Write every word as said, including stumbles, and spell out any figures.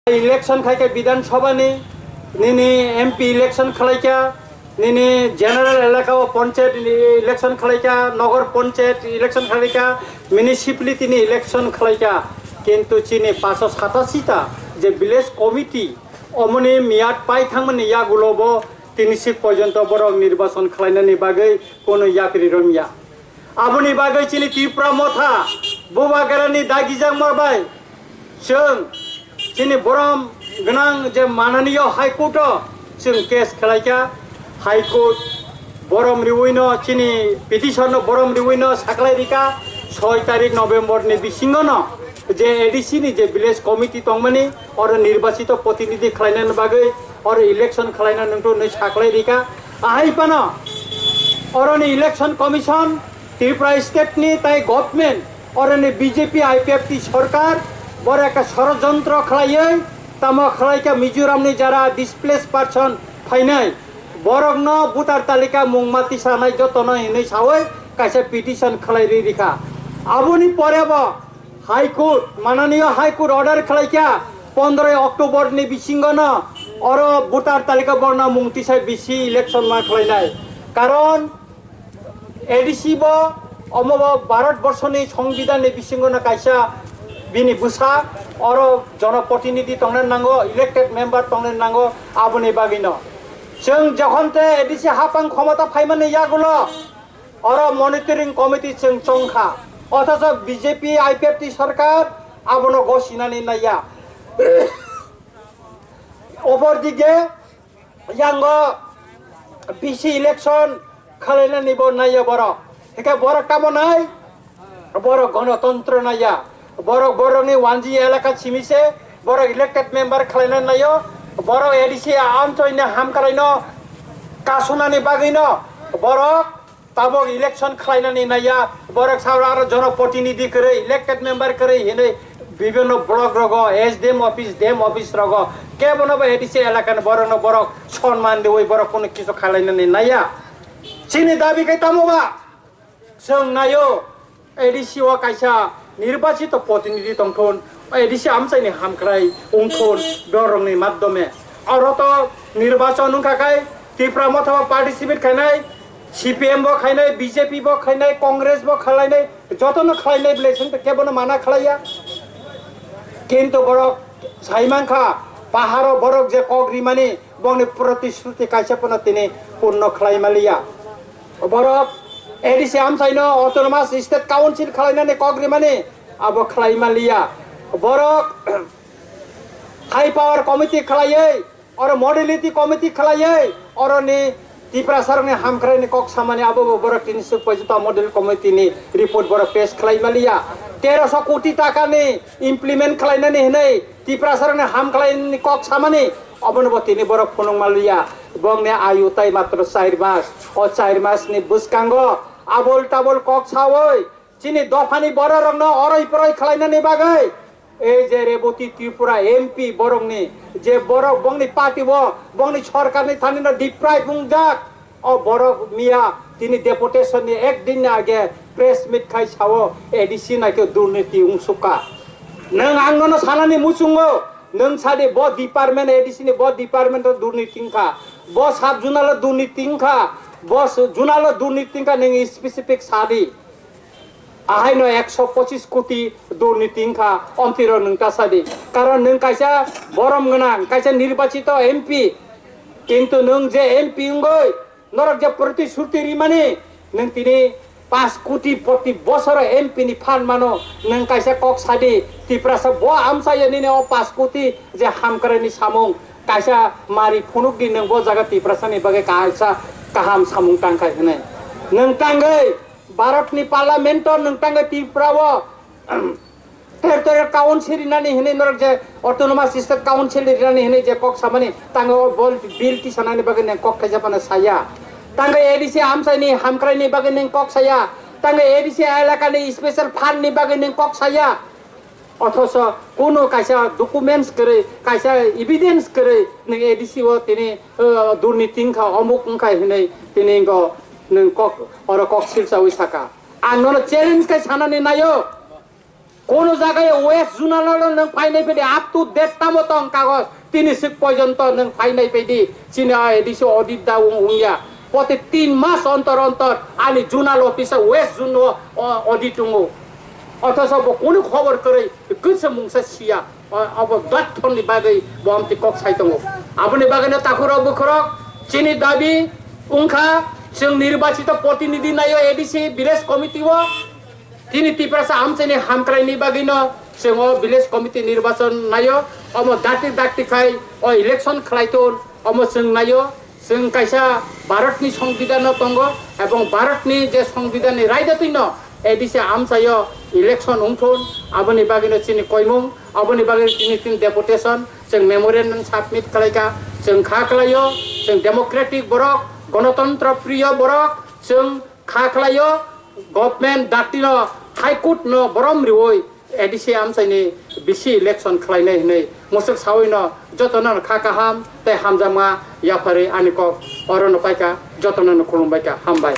Election khaikha Bidhan Sabha ni, nini M P election khalaikha, nini general elaka o panchayat election khalaikha, nogor panchayat election khalaikha, municipality ni election khalaikha. Kintu chini paso satasi ta je village committee omoni miyat pai thangmani yagulo bo tini sik porjonto borok nirbachon khalainani bagwi kono yakri romya. Aboni bagwi chini Tipra Motha Bubagrani dagijakma bai chwng chini borom gwnang je mananiyo High Court o chwng case khwlaikha. High Court borom riwino chini petition no borom riwino saklai rika soi tarik November ni bisingo no je A D C ni je village committee tongmani oro nirbachito protinidhi khwlainani bagwi oro election khwlaina nungthu hinwi saklai rika. Ahai phano oroni election commission, Tripura state ni tai government, oroni B J P I P F T sorkar, boro ekta sorojontro khwlaiwi tamo khwlaikha Mizoram ni jara displaced person phainai borokno voter talika mung ma tisanai jotono hinwi sawi kaisa petition khwlai ri rikha. Aboni pore bo High Court, mananiyo High Court order khwlaikha, pondroi October ni bisingo no oro voter talika borna mung tisai bisi election ma khwlainai. Karon A D C bo omo bo Bharat borso ni Songbidan ni bisingo no kaisa bini bwsa, oro jonoprotinidhi tongna nango, elected member tongna nango, aboni bagwi no. Chwng jokhon te A D C hapang khomota phaimani yagulo, oro monitoring committee chwng chongkha, othocho B J P I P F T sorkar abono gosinani naiya. Opor dige yango B C election khalainani bo naiya borok. Hike borok tamo nai? Borok gonotontro naiya. Borok borokni wanji elaka simi se, borok elected member khalainani naio. Borok A D C amchoini hamkraino kasunani bagwino borok tabok election khwlainani naiya, borok sao aro jonoprotinidhi kwrwi, elected member kwrwi hinwi bibhinno block rogo, S D M office, D M office rogo, kebono bo A D C elakani borokno borok sonman riwi borok kunu kisu khwlainani naiya. Chini dabi khe tamo ba? Chwng naio, A D C o kaisa nirbachito protinidhi tongthun, A D C amchaini hamkrai wngthun borokni madhyome. Oro to nirbachon wngkha khai Tipra Motha bo participate khainai, C P M bo khainai, B J P bo khainai, Congress bo khalainai, jotono khalainai bwlai chwng to kebono mana khlaiya. Kintu borok saimankha, paharo borok je kok rimani, bongni protishruti kaisa pono tini purno khlai maliya. Borok A D C amchaino Autonomous State Council khwlainani kok rimani abo khlai maliya. Borok High Power Committee khwlaiwi, oro Modality Committee khwlaiwi, oroni Tiprasarokni hamkraini kok samani abo bo borok tini suk paijota Model Committee ni report borok pass khwlai maliya. Teroso koti takani implement khwlainani hinwi Tiprasarokni hamkraini kok samani obono bo tini borok phunuk maliya. Bongni ayu tai matro char mas. O char mas ni bwskango abol tabol kok sawi chini dophani bororokno oroi poroi khwlainani bagwi ei je Reboti Tripura M P borokni je borok bongni party bo bongni sorkarni thanino deprive wngjak, o borok miya tini deputation ni ek din ni age press meet khai sao A D C naikhe durniti wngsukha. Nwng ang nono sanani muchungo, nwng sadi bo department A D C ni bo department o durniti wngkha, bo sub zonal o durniti wngkha, bo s-, zonal o durniti wngkha, nwng specific sadi. Ahaino ekso pochis koti durniti wngkha, omtiro nwng ta sadi. Karon nwng kaisa borom gwnang, kaisa nirbachito M P. Kintu nwng je M P wngwi norok je protishruti rimani, nwng tini paanch koti proti bosoro M P ni phan mano, nwng kaisa kok sadi, Tiprasa bo amchaya nini o paanch koti je hamkraini samung, kaisa mari phunukdi nwng bo jaga Tiprasani bagwi kaisa kaham samung tangkha hinwi. Nwng tangwi Bharatni Parliament-o nwng tangwi Tripura-o Territorial Council rinani hinwi norok je Autonomous State Council rinani hinwi je kok samani tangwi o bol-, bill tisanani bagwi nwng kok khaisa phano saya. Tangwi A D C amchaini hamkraini bagwi nwng kok saya. Tangwi A D C elakani special fund ni bagwi nwng kok saya. Othoso kuno kaisa documents kwrwi, kaisa evidence kwrwi nwng A D C o tini, uh, durniti wngkha, omuk wngkha hinwi tini ngo nwng kok, oro kok silsawi saka. Ang nono challenge khai sanani naio. Kono jaga West Zonal no nwng phainai phidi up to date tamo tong kagoj, tini sik porjonto nwng phainai phidi chini A D C audit da wng wngya. Poti tin mas ontor ontor ani zonal office West Zone o, o, audit wngo. Othoso bo kunu khobor kwrwi, kwchwng mungsa siya. O, abo dot thonni bagwi bo amtwi kok sai tongo. Aboni bagwino takhurok bukhurok chini dabi wngkha, chwng nirbachito protinidhi naio A D C village committee o. Tini Tiprasa amchaini hamkraini bagwino chwng o village committee nirbachon naio. Omo dakti dakti khai o election khlai ton, omo chwng naio. Chwng kaisa Bharatni Songbidan no tongo, ebong Bharatni je Songbidan ni raida twino A D C amchaio election wngthun, aboni bagwino chini koimung, aboni bagwi chini tin deputation, chwng memorandum submit khlaika, chwng kha khlaio, chwng democratic borok, gonotontro priyo borok, chwng kha khlaio, government daktino High Court no borom riwi A D C amchaini bisi election khlainai hinwi mwswk sawino jotono kha kaham tei hamjakma yapharwi ani kok orono paikha, jotono khulumbaikha, hambai.